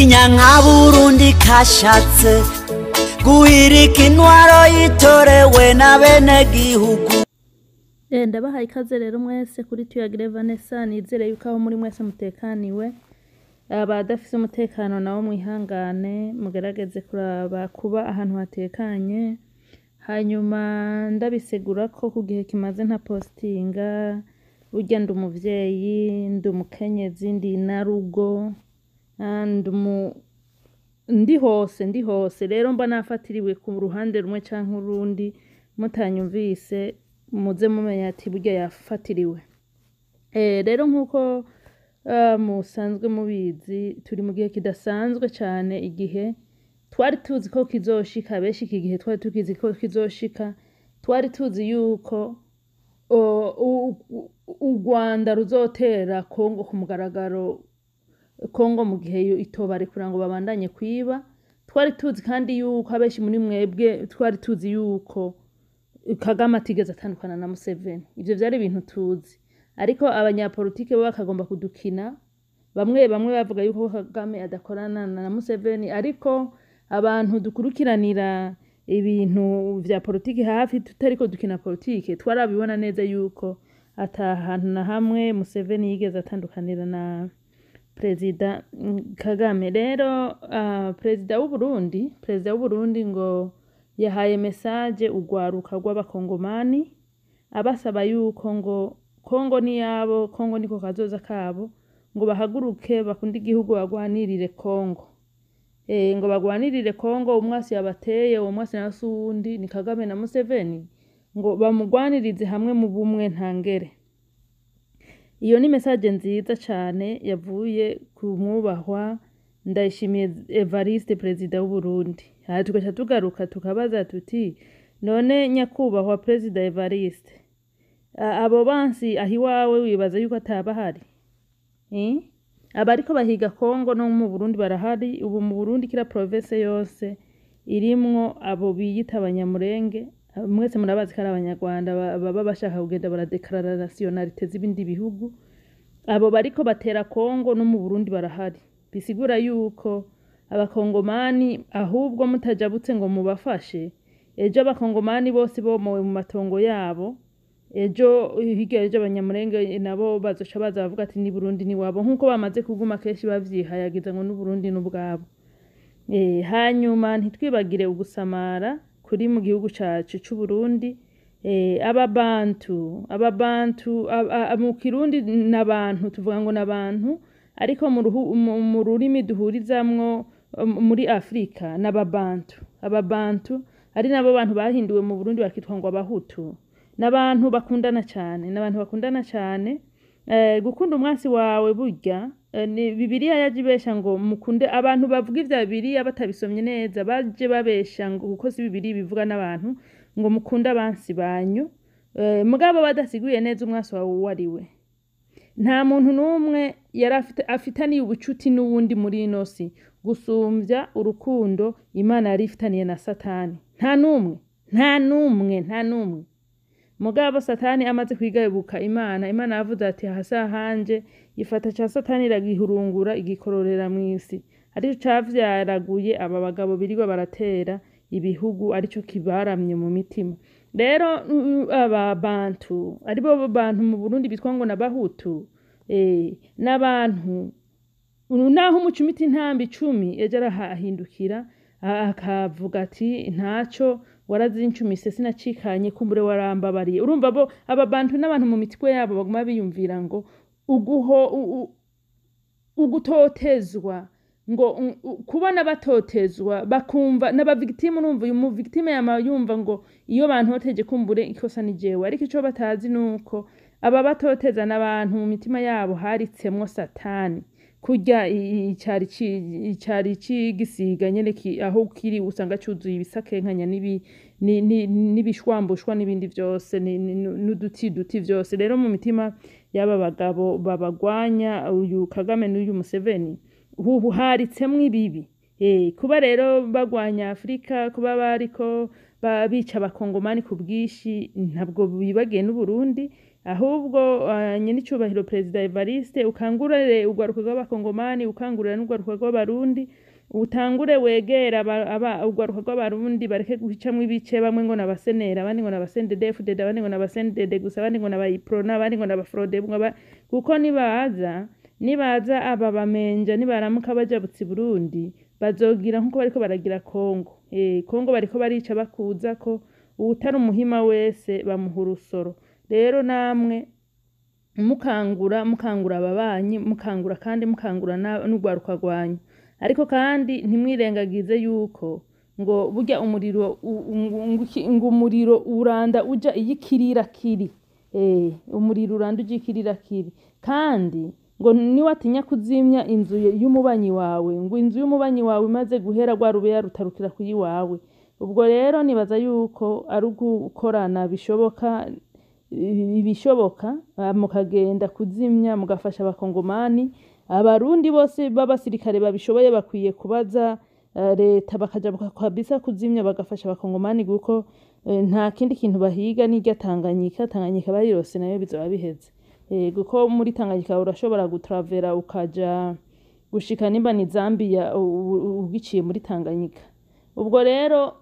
Nyankaburundi kashatse guhirika intwaro yitorewe na bene gihugu. Ndabahaye ikaze rero mwese kuri Tuyagire Vanessa. Nizere yuko aho muri mwese mutekaniwe. Abadafise umutekano nabo mwihangane, mugerageze kuraba kuba ahantu hatekanye. Hanyuma ndabisegura ko ku gihe kimaze nta postinga. Burya ndi umuvyeyi, ndi umukenyezi, ndi narugo, ndi hose, ndi hose. Rero mba nafatiriwe ku ruhande rumwe canke urundi. Mutanyumvise muze mumenya ati burya yafatiriwe. Rero nk'uko musanzwe mubizi, turi mu gihe kidasanzwe cane. Igihe twari tuzi ko kizoshika, benshi iki gihe twari tukizi ko kizoshika. Twari tuzi yuko u Rwanda ruzotera Kongo ku mugaragaro, Kongo mu gihe itobarekura ngo babandanye kwiba. Twari tuzi kandi yuko abenshi muri mwebwe twari tuzi yuko Kagame atigeze atandukana na Museveni. Ivyo vyari ibintu tuzi, ariko abanyapolitike bo bakagomba kudukina. Bamwe bamwe bavuga yuko Kagame adakorana na Museveni, ariko abantu dukurikiranira ibintu vya politike hafi, tutariko dukina politike, twarabibona neza yuko ata hantu na hamwe Museveni yigeze atandukanira na Perezida Kagame. Rero perezida w'Uburundi ngo yahaye message urwaruka rw'Abakongomani, abasaba yuko ngo Kongo ni yabo, Kongo niko kazoza kabo, ngo bahaguruke bakunde igihugu, bagwanirire Kongo. Ngo bagwanirire Kongo. Umwasi yabateye, uwo mwasi nawe si uwundi, ni Kagame na Museveni, ngo bamugwanirize hamwe mu bumwe ntangere. Iyo ni message nziza cane yavuye ku mwubahwa Ndayishimiye Evariste, perezida w'Uburundi. Aha tugaca tugaruka tukabaza tuti: none nyakubahwa Perezida Evariste, abo bansi aho iwawe wibaza yuko atabahari? Eh? Abariko bahiga Kongo no mu Burundi barahari. Ubu mu Burundi kira province yose irimwo abo biyita Abanyamurenge. Mwese murabazi ko ari Abanyarwanda baba bashaka kugenda baradeklarara nationalité z'ibindi bihugu. Abo bariko batera Kongo no mu Burundi barahari. Bisigura yuko Abakongomani ahubwo mutajabutse ngo mubafashe, ejo Abakongomani bose bomowe mu matongo yabo, ejo hirya ejo Abanyamurenge nabo bazoca baza bavuga ati ni Burundi ni wabo, nkuko bamaze kuguma kenshi bavyihayagiza ngo n'Uburundi n'ubwabo. Hanyuma ntitwibagire ugusamara kuri mu gihugu cacu c'Uburundi. Aba bantu mu Kirundi n'abantu tuvuga ngo n'abantu, ariko mu rurimi duhurizamwo muri Afrika n'Ababantu. Ababantu ari nabo bantu bahinduwe mu Burundi bakitwa ngo Abahutu. N'abantu bakundana cane, n'abantu bakundana cane. Gukunda umwansi wawe burya ni Bibiliya yaje ibesha ngo mukunde. Abantu bavuga ivya Bibiliya batabisomye neza baje babesha ngo kuko si Bibiliya bivuga n'abantu ngo mukunde abansi banyu, mugabo badasiguye neza umwansi wawe uwo ari we. Nta muntu n'umwe yari afitaniye ubucuti n'uwundi muri ino si gusumvya urukundo Imana yari ifitaniye na Satani. Nta n'umwe, nta n'umwe, nta n'umwe. Mugabo Satani amaze kwigabuka Imana, Imana yavuze ati hasa hanje, ifata ca Satani iragihurungura, igikororera mw'isi, arico cavyaraguye aba bagabo birirwa baratera ibihugu, arico kibaramye mu mitima. Rero aba bantu aribo bantu mu Burundi bitwa ngo n'Abahutu, n'abantu naho umucumita intambi 10, ejo arahindukira akavuga ati ntaco warazincumise, sinacikanye, kumbure warambabariye. Urumva bo aba bantu n'abantu mu mitwe yabo baguma biyumvira ngo uguho ugutotezwa, ngo kubona batotezwa bakumva n'aba victime. Urumva uyu mu victime yama yumva ngo iyo bantoteje kumbure ikosa ni jewe, ariko ico batazi nuko aba batoteza n'abantu mu mitima yabo haritsemwo Satani. Kurya icari c'igisiga nyene aho kiri usanga cuzuye ibisakenkanya n'ibishwambushwa n'ibindi vyose n'uduti duti vyose. Rero mu mitima y'aba bagabo babagwanya, uyu Kagame n'uyu Museveni, huhu haritsemwo ibibi. Kuba rero bagwanya Afrika, kuba bariko bica Abakongomani ku bwinshi, ntabwo bibagiye n'Uburundi. Ahubwo nyenicubahiro Perezida Evariste, ukangurire urwaruka rw'Abakongomani, ukangurira n'urwaruka rw'Abarundi, utangure wegera urwaruka rw'Abarundi, bareke gucamwo ibice, bamwe ngo n'abasenera, abandi ngo n'abaCNDD-FDD, abandi ngo n'abaCNDD gusa, abandi ngo n'abaUPRONA, abandi ngo n'abaFRODEBU, kuko nibaza aba bamenja, nibaramuka bajabutse i Burundi, bazogira nkuko bariko baragira Kongo. Kongo bariko barica bakuzako, uwutari umuhima wese bamuha urusoro. Rero namwe mukangura ababanyi, mukangura kandi mukangura n'urwaruka rwanyu. Ariko kandi ntimwirengagize yuko ngo burya umuriro ngo umuriro uranda uja iyo ikirira kiri. Umuriro uranda uja ikirira kiri. Kandi ngo niwatinya kuzimya inzu y'umubanyi wawe, ngo inzu y'umubanyi wawe imaze guhera, rwa rubeya rutarukira kuyiwawe. Ubwo rero nibaza yuko ari ugukorana bishoboka, ibishoboka mukagenda kuzimya, mugafasha Abakongomani. Abarundi bose b'abasirikare babishoboye bakwiye kubaza leta, bakaja kabisa kuzimya, bagafasha Abakongomani, kuko nta kindi kintu bahiga n'irya Tanganyika. Tanganyika bayirose nayo bizoba biheze. Kuko muri Tanganyika urashobora gutravera ukaja gushika nimba ni Zambia ugiciye muri Tanganyika. Ubwo rero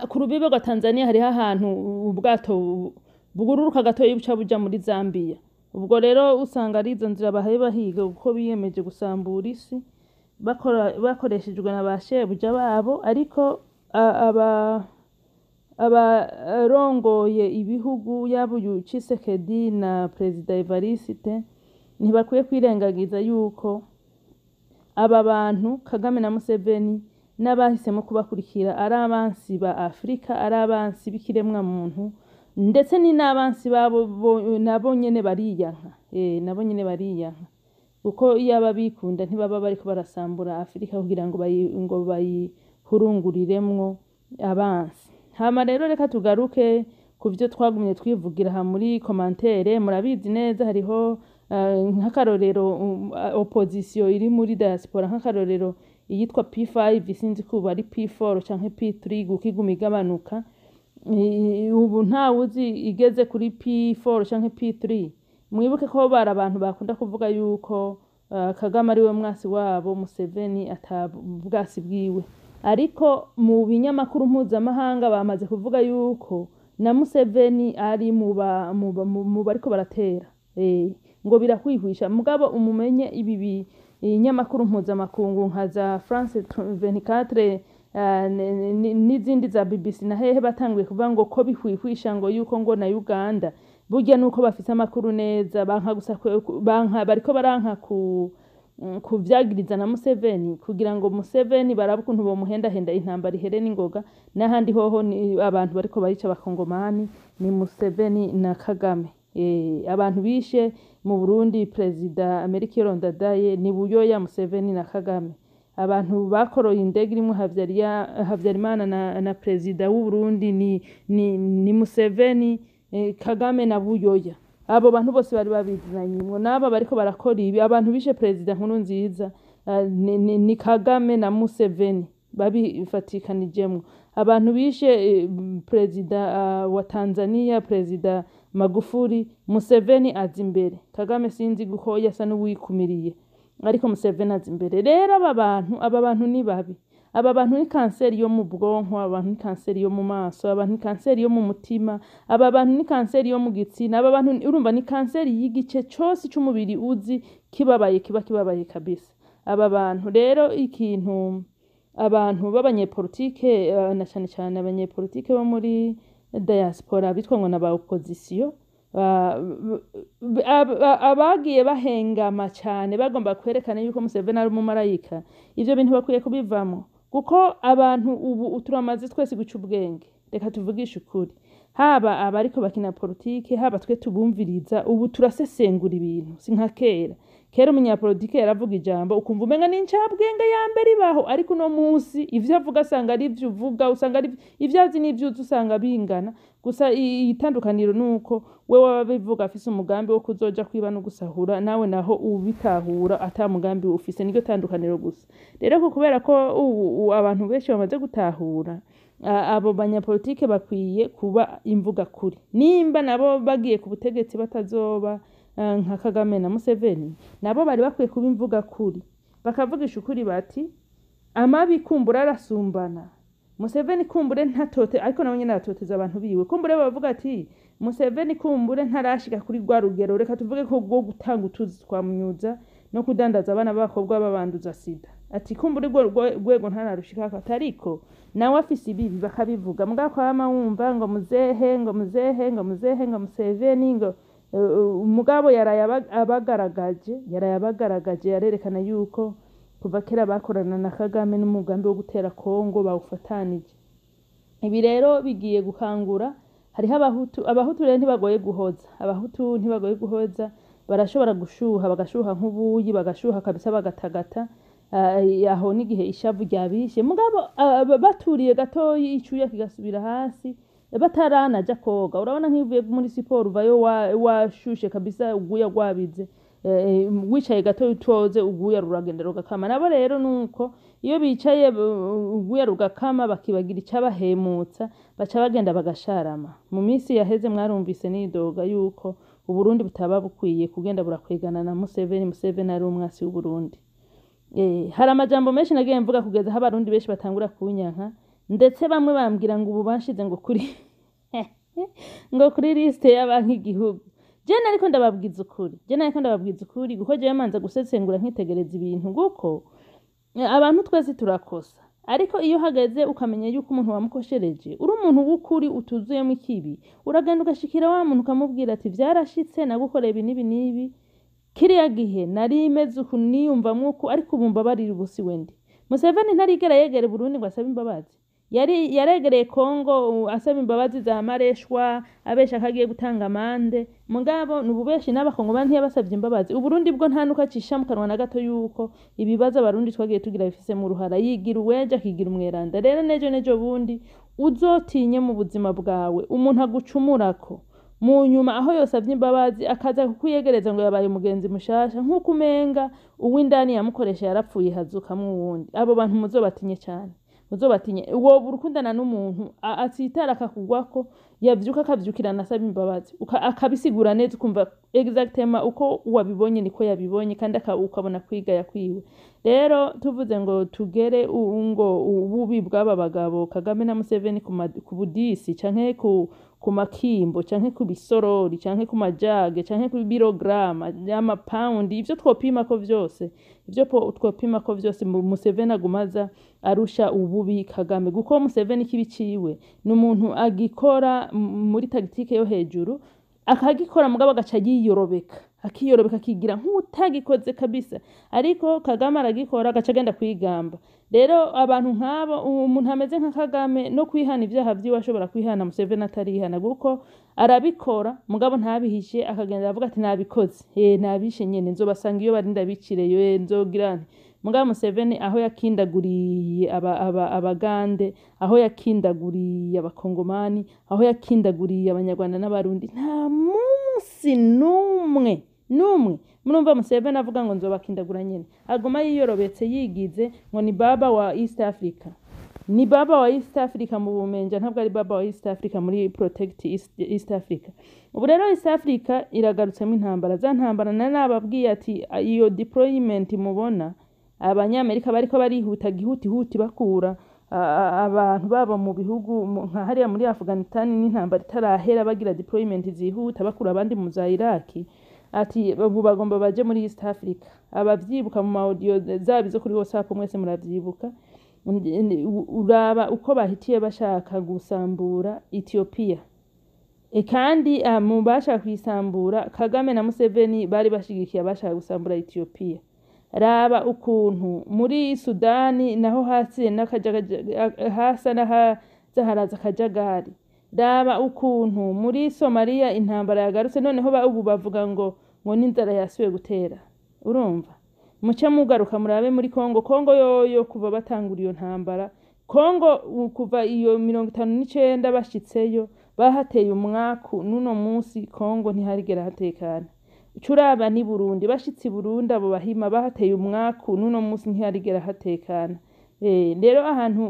ku rubibe rwa Tanzania hariho ahantu ubwato bugururuka gatoyi buca buja muri Zambia. Ubwo rero usanga ari izo nzira bahaye bahiga, kuko biyemeje gusambura isi bakoreshejwe na ba shebuja babo. Ariko abarongoye ibihugu, yaba uyu Tshisekedi na Perezida Evariste, ntibakwiye kwirengagiza yuko aba bantu Kagame na Museveni n'abahisemo kubakurikira ari abansi ba Afrika, ari abansi b'ikiremwa muntu, ndetse ni n'abansi babo nabo nyene bariyanka, nabo nyene bariyanka, kuko iyo aba bikunda ntibaba bariko barasambura Afrika kugira ngo ngo bayihurunguriremwo abansi. Hama rero reka tugaruke ku vyo twagumye twivugira aha muri commentaire. Murabizi neza, hariho nk'akarorero opposition iri muri diaspora, nk'akarorero iyitwa P5, sinzi ko ubu ari P4 canke P3, kuko iguma igabanuka. Ubu ntawuzi igeze kuri P4 canke P3. Mwibuke ko bari abantu bakunda kuvuga yuko Kagame ari we mwasi wabo, Museveni ata bwasi bwiwe, ariko mu binyamakuru mpuzamahanga bamaze kuvuga yuko na Museveni ari mu bariko baratera, ngo birakwihwisha. Mugabo umumenye ibi binyamakuru mpuzamakungu nka za France 24 n'izindi za BBC na hehe, batanguye kuvuga ngo ko bihwihwisha ngo yuko ngo na Uganda burya nuko bafise amakuru neza, banka gusa banka bariko baranka ku kuvyagiriza na Museveni, kugira ngo Museveni barabe ukuntu bomuhendahenda intambara ihere n'ingoga. N'ahandi hoho ni abantu bariko barica Abakongomani ni Museveni na Kagame. Abantu bishe mu Burundi Perezida Melchior Ndadaye ni Buyoya, Museveni na Kagame. Abantu bakoroye indege irimwo Habyarimana na Perezida w'u Burundi ni Museveni, Kagame na Buyoya. Abo bantu bose bari babizinanyimwo n'aba bariko barakora ibi. Abantu bishe Perezida Nkurunziza ni Kagame na Museveni babifatikanijemwo. Abantu bishe Perezida wa Tanzania, Perezida Magufuli, Museveni aza imbere. Kagame sinzi guko yasa n'uwikumiriye, ariko Museveni aza imbere. Rero aba bantu ni babi. Aba bantu ni kanseri yo mu bwonko, aba bantu ni kanseri yo mu maso, aba bantu ni kanseri yo mu mutima, aba bantu ni kanseri yo mu gitsina. Aba bantu urumva ni kanseri y'igice cose c'umubiri uzi kibabaye, kiba kibabaye kabisa. Aba bantu rero, ikintu abantu b'abanyepolitike, na cane cane abanyepolitike bo muri diaspora bitwa ngo n'aba opposition, abagiye bahengama cane bagomba kwerekana yuko Museveni ari umumarayika, ivyo bintu bakwiye kubivamo, kuko abantu ubu turamaze twese guca ubwenge. Reka tuvugishe ukuri, haba abariko bakina politike, haba twe tubumviriza, ubu turasesengura ibintu, si nka kera. Kera. Kera umunyapolitike yaravuga ijambo ukumva umenga ni incabwenge ya mbere ibaho, ariko uno munsi ivyo avuga asanga ari ivyo uvuga, usanga ari ivyo azi n'ivyo uzi usanga bingana. Gusa itandukaniro nuko we waba bivuga afise umugambi wo kuzoja kwiba no gusahura, nawe naho ubitahura ata mugambi ufise. Niryo tandukaniro gusa. Rero ko kubera ko ubu abantu benshi bamaze gutahura, abo banyapolitike bakwiye kuba imvuga kuri. Nimba nabo bagiye ku butegetsi batazoba nka Kagame na Museveni, nabo bari bakwiye kuba imvuga kuri, bakavugisha ukuri bati amabi kumbura arasumbana. Museveni kumbure ntatote, ariko nawe nyene aratoteza abantu biwe. Kumbure bavuga ati Museveni kumbure ntarashika kuri rwa rugero, reka tuvuge ko rwo gutanga utuzi twa munyuza no kudandaza abana b'abakobwa babanduza sida, ati kumbure urwo rwego ntararushikako, ariko nawe afise ibibi, bakabivuga. Mugabo kwama wumva ngo muzehe, ngo muzehe, ngo muzehe, ngo Museveni, ngo umugabo yaraye abagaragaje, yaraye abagaragaje, yarerekana yuko kuva kera bakorana na Kagame n'umugambi wo gutera Kongo bawufatanije. Ibi rero bigiye gukangura hariho Abahutu. Abahutu rero ntibagoye guhoza, Abahutu ntibagoye guhoza, barashobora gushuha, bagashuha nk'ubuyi, bagashuha kabisa, bagatagata. Aho n'igihe ishavu ryabishe, mugabo baturiye gatoyi icuya kigasubira hasi bataranaja koga. Urabona nk'iyo uvuye muri siporo uvayo washushe kabisa, uguya rwabize, wicaye gato utoze uguya ruragenda rugakama. Nabo rero nuko iyo bicaye uguya rugakama, bakibagira icabahemutsa, baca bagenda bagasharama. Mu minsi yaheze mwarumvise nidoga yuko Uburundi butaba bukwiye kugenda burakwegana na Museveni, Museveni ari umwasi w'Uburundi. Hari amajambo menshi nagiye mvuga kugeza aho Abarundi benshi batangura kunyanka, ndetse bamwe bambwira ngo ubu banshize ngo kuri liste y'abanki igihugu. Je nariko ndababwiza ukuri, je nariko ndababwiza ukuri, kuko jewe manza gusesengura nkitegereza ibintu, guko abantu twese turakosa, ariko iyo hageze ukamenya yuko umuntu wamukoshereje uri umuntu w'ukuri utuzuyemo ikibi, uragenda ugashikira wa muntu ukamubwira ati vyarashitse nagukoreye ibi n'ibi n'ibi, kiriya gihe nari meze uku, niyumvamwo uku, ariko ubu mbabarira, ubu si we ndi. Museveni ntarigera yegera Burundi ngo asabe imbabazi. Yari yaregereye Kongo asaba imbabazi za mareshwa, abesha ko agiye gutanga amande, mugabo ni ububeshi, n'Abakongomani ntiyabasavye imbabazi. Uburundi bwo nta nuko acisha mu kanwa na gato yuko ibibazo Abarundi twagiye tugira bifisemo uruhara. Yigira uweje, akigira umweranda. Rero nejo bundi uzotinye mu buzima bwawe umuntu agucumurako, mu nyuma aho yosavye imbabazi akaza kukwiyegereza ngo yabaye umugenzi mushasha, nk'uko umenga uw'indani yamukoresha yarapfuye hazukamwo uwundi. Abo bantu muzobatinye cyane, muzobatinye. Woba urukundana n'umuntu atsitara akakugwako, yavyuka akavyukirana asaba imbabazi, akabisigura neza, ukumva exactement uko wabibonye niko yabibonye, kandi ukabona kwigaya kwiwe. Rero tuvuze ngo tugere ngo ububi bw'aba bagabo Kagame na Museveni ku budisi canke ku makimbo canke ku bisorori canke ku majage canke ku birograma y'amapawundi, ivyo twopima ko vyose, ivyo twopima ko vyose, Museveni agumaza arusha ububi Kagame, kuko Museveni ikibi ciwe ni umuntu agikora muri tactique yo hejuru, akagikora mugabo agaca yiyorobeka, akiyorobeka, akigira nk'utagikoze kabisa. Ariko Kagame aragikora agaca agenda kwigamba. Rero abantu nk'abo, umuntu ameze nka Kagame, no kwihana ivyaha vyiwe ashobora kwihana Museveni atarihana, kuko arabikora mugabo ntabihishe, akagenda avuga ati nabikoze, nabishe nyene, nzobasanga iyo bari ndabicireyo, nzogira nte. Mugabo Museveni aho yakindaguriye Abagande, aho yakindaguriye Abakongomani, aho yakindaguriye Abanyarwanda n'Abarundi, nta munsi n'umwe n'umwe murumva Museveni avuga ngo nzobakindagura nyene. Aguma yiyorobetse, yigize ngo ni baba wa East Africa. Ni baba wa East Africa mu bumenja, ntabwo ari baba wa East Africa muri Protect East Africa. Ubu rero East Africa iragarutsemo intambara, za ntambara nari nababwiye ati iyo deployment mubona Abanyamerika bariko barihuta gihutihuti bakura abantu babo mu bihugu nka hariya muri Afghanistan, n'intambara itarahera bagira deployment zihuta bakura abandi mu za Iraki, ati ubu bagomba baje muri East Africa. Abavyibuka mu audio zaba izo kuri WhatsApp mwese muravyibuka. Uraba uko bahitiye bashaka gusambura Ethiopia. Kandi mu bashaka kuyisambura, Kagame na Museveni bari bashigikiye abashaka gusambura Ethiopia. Raba ukuntu muri Sudani naho hasi hasa n'ahaza haraza akajagari. Raba ukuntu muri Somalia intambara yagarutse, noneho ubu bavuga ngo n'inzara yasubiye gutera. Urumva, muce mugaruka murabe muri Kongo. Kongo yoyo kuva batangura iyo ntambara, Kongo kuva iyo 59 bashitseyo, bahateye umwaku. N'uno munsi Kongo ntiharigera hatekana. Curaba ni Burundi, bashitse i Burundi abo bahima bahateye umwaku, n'uno munsi ntiharigera hatekana. Rero ahantu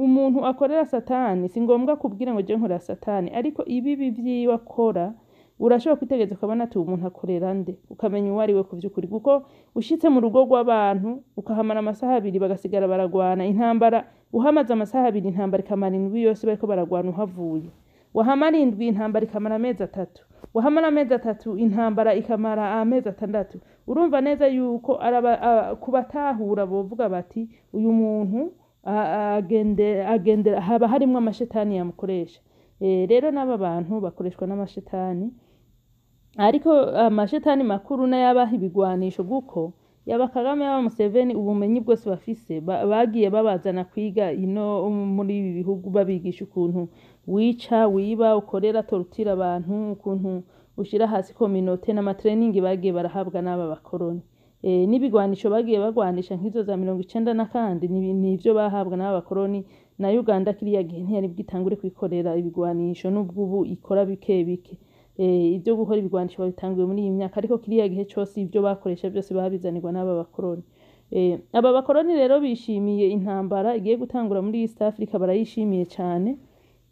umuntu akorera Satani, si ngombwa kubwira ngo je nkorera Satani, ariko ibibi vyiwe akora urashobora kwitegereza ukabona ati uwo muntu akorera nde, ukamenya uwo ari we ku vy'ukuri. Kuko ushitse mu rugo rw'abantu ukahamara amasaha 2 bagasigara baragwana intambara, uhamaze amasaha 2 intambara ikamara indwi yose bariko baragwana, uhavuye wahamara indwi intambara ikamara amezi 3, wahamara amezi 3 intambara ikamara amezi 6. Urumva neza yuko kubatahura bovuga bati uyu muntu agendera haba harimwo amashetani yamukoresha. Rero n'aba bantu bakoreshwa n'amashetani, ariko amashetani makuru n'ayabaha ibigwanisho, kuko yaba Kagame yaba Museveni ubumenyi bwose bafise bagiye babazana kwiga ino muri ibi bihugu, babigisha ukuntu wica, wiba, ukorera torutira abantu, ukuntu ushira hasi communauté, n'ama training bagiye barahabwa n'aba bakoroni. N'ibigwanisho bagiye bagwanisha nk'izo za 90 na kandi nivyo bahabwa n'aba bakoroni. Na Uganda kiriya gihe ntiyari bwitangure kwikorera ibigwanisho, n'ubwo ubu ikora bike bike. Ibyo gukora ibigwanisho babitanguye muri iyi myaka, ariko kiriya gihe cose ibyo bakoresha byose babizanirwa n'aba bakoroni. Aba bakoroni rero bishimiye intambara igiye gutangura muri East Africa, barayishimiye cane,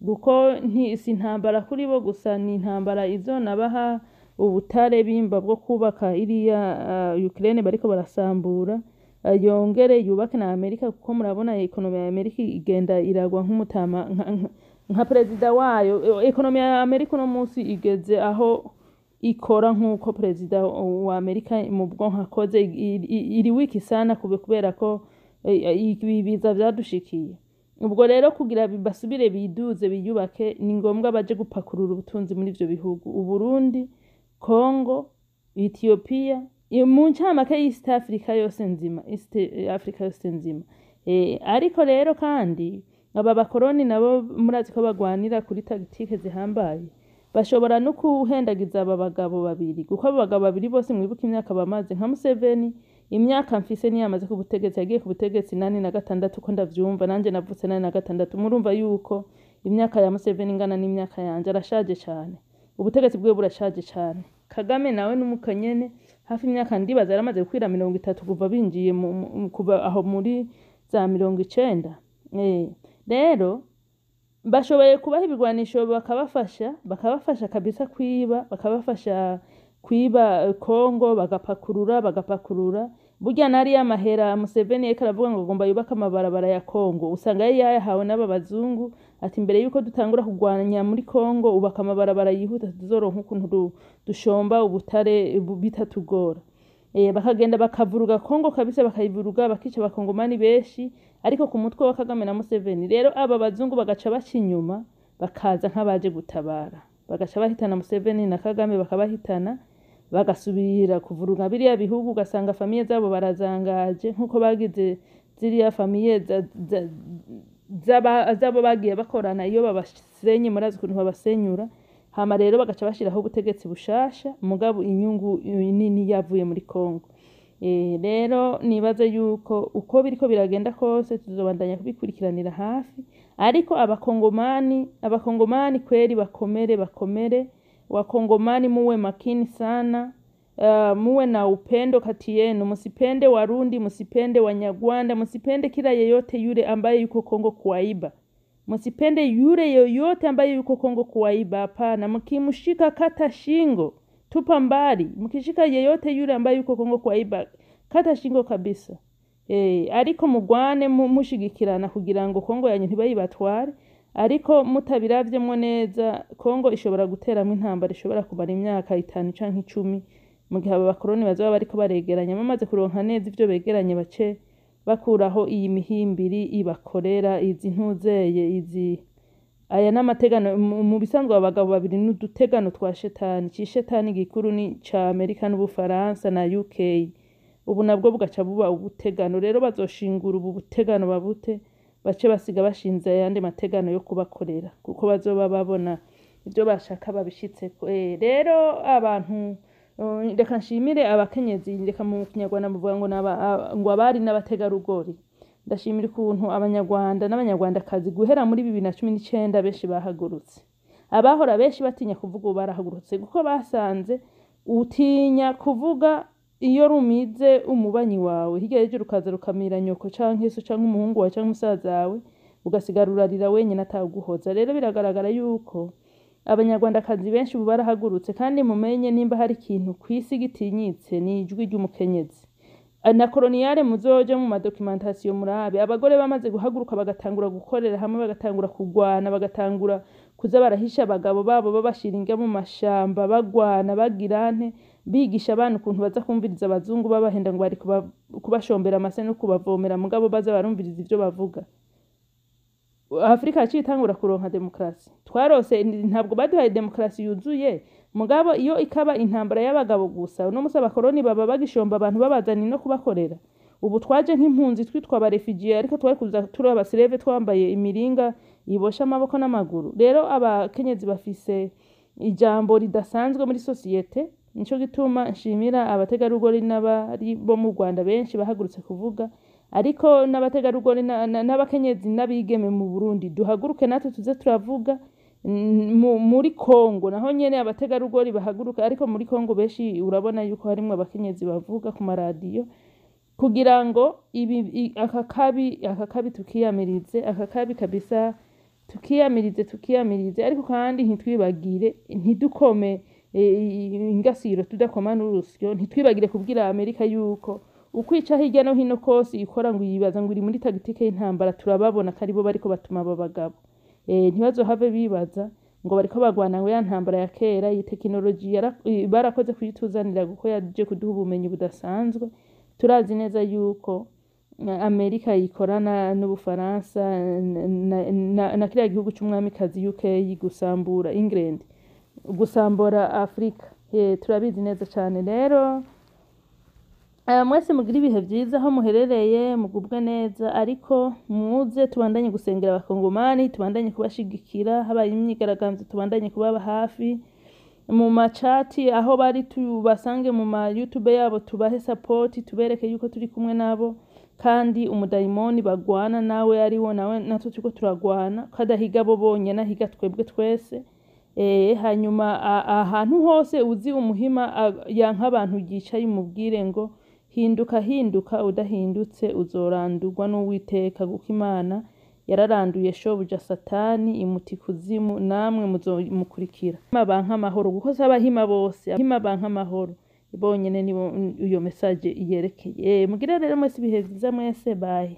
kuko si intambara kuri bo gusa, ni intambara izonabaha ubutare bimba bwo kubaka iriya Ukraine bariko barasambura, yongere yubake na Amerika, kuko murabona économie ya Amerika igenda iragwa nk'umutama nka perezida wayo. Économie ya Amerika uno munsi igeze aho ikora nk'uko perezida wa Amerika mu bwonko akoze, iri wiki sana kubera ko ibiza vyadushikiye. Ubwo rero kugira basubire biduze biyubake, ni ngombwa baje gupakurura ubutunzi muri ivyo bihugu: Uburundi, Congo, Ethiopia, mu ncamake East Africa yose nzima, East Africa yose nzima. Ariko rero kandi aba bakoroni nabo murazi ko bagwanira kuri tactique zihambaye, bashobora no kuhendagiza aba bagabo babiri, kuko abo bagabo babiri bose mwibuka imyaka bamaze. Nka Museveni, imyaka mfise niyo amaze ku butegetsi, yagiye ku butegetsi 86 uko ndavyumva, nanje navutse 86. Murumva yuko imyaka ya Museveni ingana n'imyaka yanje, arashaje cane, ubutegetsi bwiwe burashaje cane. Kagame nawe n'umukanyene hafi imyaka ndibaza yaramaze gukwira 30 kuva binjiye kuva aho muri za 90. Rero bashoboye kubaha ibigwanisho, bakabafasha kabisa kwiba, bakabafasha kwiba Kongo, bagapakurura bagapakurura. Burya nari amahera Museveni yariko aravuga ngo agomba yubake amabarabara ya Kongo, usanga yari yayahawe n'aba bazungu, ati mbere yuko dutangura kugwanya muri Kongo ubaka amabarabara yihuta, tuzoronka ukuntu dushomba ubutare bitatugora. Bakagenda bakavuruga Kongo kabisa, bakayivuruga, bakica abakongomani benshi, ariko ku mutwe wa Kagame na Museveni. Rero aba bazungu bagaca baca inyuma, bakaza nk'abaje gutabara, bagaca bahitana Museveni na Kagame, bakabahitana, bagasubira kuvuruga biriya bihugu, ugasanga famille zabo barazangaje nk'uko bagize ziriya famille z'abo bagiye bakorana. Iyo babasenye murazi ukuntu babasenyura. Hama rero bagaca bashiraho ubutegetsi bushasha, mugabo inyungu nini yavuye muri Kongo. Rero nibaze yuko uko biriko biragenda kose tuzobandanya kubikurikiranira hafi, ariko abakongomani kweri bakomere, bakomere. Wakongomani muwe makini sana, muwe na upendo kati yenu, msipende Warundi, msipende Wanyarwanda, msipende kila yeyote yule ambaye yuko Kongo kuwaiba. Msipende yule yoyote ambaye yuko Kongo kuwaiba, hapana. Mkimshika kata shingo, tupa mbali. Mkishika yeyote yule ambaye yuko Kongo kuwaiba, kata shingo kabisa. Ariko mugwane mushigikirana kugira ngo Kongo yanyu ntibayibatware. Ariko mutabiravyemwo neza, Kongo ishobora guteramwo intambara ishobora kumara imyaka 5 canke 10, mu gihe aba bakoroni bazoba bariko baregeranya, bamaze kuronka neza ivyo begeranye, bace bakuraho iyi mihimbiri ibakorera izi ntuzeye izi aya n'amategano. Mu bisanzwe aba bagabo babiri n'udutegano twa shetani. Cishetani gikuru ni ca Amerika n'Ubufaransa na UK, ubu nabwo bugaca buba ubutegano. Rero bazoshingura ubu butegano babute, bace basiga bashinze ayandi mategano yo kubakorera, kuko bazoba babona ibyo bashaka babishitseko. Rero abantu Reka nshimire abakenyezi, reka mu Kinyarwanda muvuga ngo ngo abari n'abategarugori. Ndashimira ukuntu Abanyarwanda n'Abanyarwandakazi guhera muri 2019 benshi bahagurutse. Abahora benshi batinya kuvuga ubu barahagurutse, kuko basanze utinya kuvuga iyo rumize umubanyi wawe, hirya y'ejo rukaza rukamira nyoko canke so canke umuhungu wawe canke umusaza wawe, ugasigara urarira wenyine atawuguhoza. Rero biragaragara yuko Abanyarwandakazi benshi ubu barahagurutse, kandi mumenye nimba hari ikintu kw'isi gitinyitse ni ijwi ry'umukenyezi. Na coloniale, muzoje mu ma documentation murabe abagore bamaze guhaguruka, bagatangura gukorera hamwe, bagatangura kugwana, bagatangura kuza barahisha abagabo babo, babashira inga mu mashamba, bagwana, bagira nte, bigisha abana ukuntu baza kumviriza abazungu babahenda ngo bari kubashombera amase no kubavomera, mugabo baza barumviriza ivyo bavuga. Afurika yaciye itangura kuronka demokarasi. Twarose, ntabwo baduhaye demokarasi yuzuye, mugabo iyo ikaba intambara y'abagabo gusa, uno musi abakoroni baba bagishomba abantu babazana no kubakorera. Ubu twaje nk'impunzi twitwa aba réfugiés, ariko twari kuza turi aba esclaves, twambaye imiringa iboshe amaboko n'amaguru. Rero abakenyezi bafise ijambo ridasanzwe muri société. Nico gituma nshimira abategarugori n'abari bo mu Rwanda benshi bahagurutse kuvuga, ariko n'abategarugori n'abakenyezi n'abigeme mu Burundi, duhaguruke natwe tuze turavuga. Muri Kongo naho nyene abategarugori bahaguruka, ariko muri Kongo benshi urabona yuko harimwo abakenyezi bavuga ku maradiyo, kugira ngo ibi aka kabi tukiyamirize, aka kabi kabisa tukiyamirize, tukiyamirize. Ariko kandi ntitwibagire, ntidukome ingasiro tudakoma n'urusyo. Ntitwibagire kubwira Amerika yuko ukwica hirya no hino kose ikora ngo yibaza ngo iri muri tactique y'intambara, turababona ko aribo bariko batuma abo bagabo. Ntibazohave bibaza ngo bariko bagwana ngo ya ntambara ya kera. Iyi tekinoloji barakoze kuyituzanira, kuko yaje kuduha ubumenyi budasanzwe. Turazi neza yuko Amerika yikorana n'Ubufaransa na kiriya gihugu c'umwamikazi UK gusambura England, gusambura Afrika. Turabizi neza cane. Rero mwese mugira ibihe vyiza aho muherereye, mugubwe neza, ariko muze tubandanye gusengera Abakongomani, tubandanye kubashigikira. Habaye imyigaragambyo, tubandanye kubaba hafi mu macati aho bari, tubasange mu ma YouTube yabo, tubahe support, tubereke yuko turi kumwe nabo, kandi umudayimoni bagwana nawe ariwo nawe natwe turiko turagwana, ko adahiga bo bonyene, ahiga twebwe twese. Hanyuma ahantu hose uzi umuhima yanka abantu yicaye, umubwire ngo hinduka, hinduka, udahindutse uzorandurwa n'Uwiteka, kuko Imana yararanduye shobuja Satani, imuta ikuzimu, namwe muzomukurikira. Banka amahoro, kuko si abahima bose, abahima banka amahoro bonyene nibo iyo message yerekeye. Mugire rero mwese ibihe vyiza mwese, bye.